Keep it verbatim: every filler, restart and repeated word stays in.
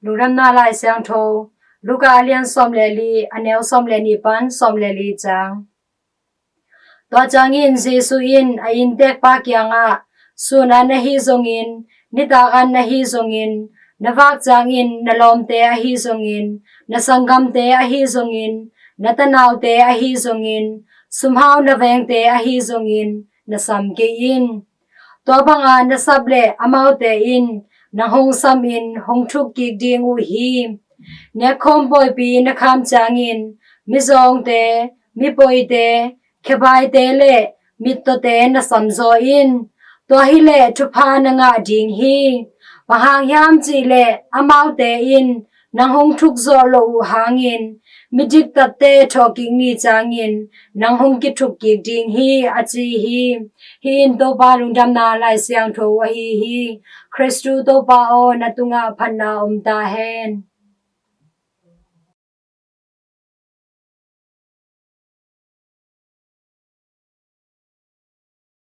Lungdamna Lai Siangtho, Luka a lian sawm le li, a neu sawm le nih pan sawm le li ciang. Tua ciangin Jesuh in a inntekpa kiangah, sun an ahi zongin, nitak an ahi zongin, na vak ciangin na lawmte ahi zongin, na sanggamte ahi zongin, na tanaute ahi zongin, sumhau na vengte ahi zongin, na sam kei in. Tua banga na sap le amaute in nang hong samin hong thuk kik ding uh hi. Nekkhawm pawipi na kham ciangin mizawngte, mipoite, khebaite le mittawte na samzaw in. Tua hileh thupha na ngah ding hi. Bang hang hiam cihleh amaute in nang hong thukzawh loh uh hangin midiktatte thawhkik ni ciangin nang hong kithuk kik ding hi, a ci hi. Hih in Topa Lungdamna Lai Siangtho ahi hi. Khristu Topa aw, na tungah phatna om ta hen.